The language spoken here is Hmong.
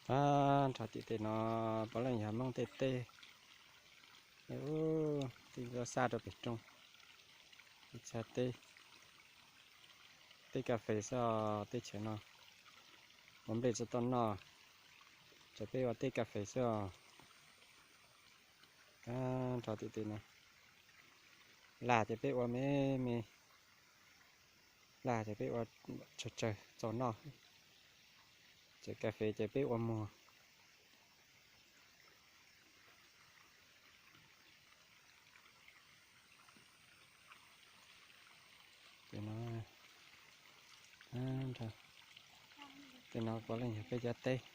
Nrho tim tej no puav leej yog Hmoob tej teb. Tej xaj rau pem roob, txhaj teb, teb kas fes xwb os. Teb chaws no ua nplej tsis tau noj, ces peb ua teb kas fes xwb os. Nrho tim tej no, lag ces peb ua me me, lag ces peb ua tsawg tsawg txaus noj, ces kas fes ces peb ua muag. Tej no puav leej yog peb cov teb.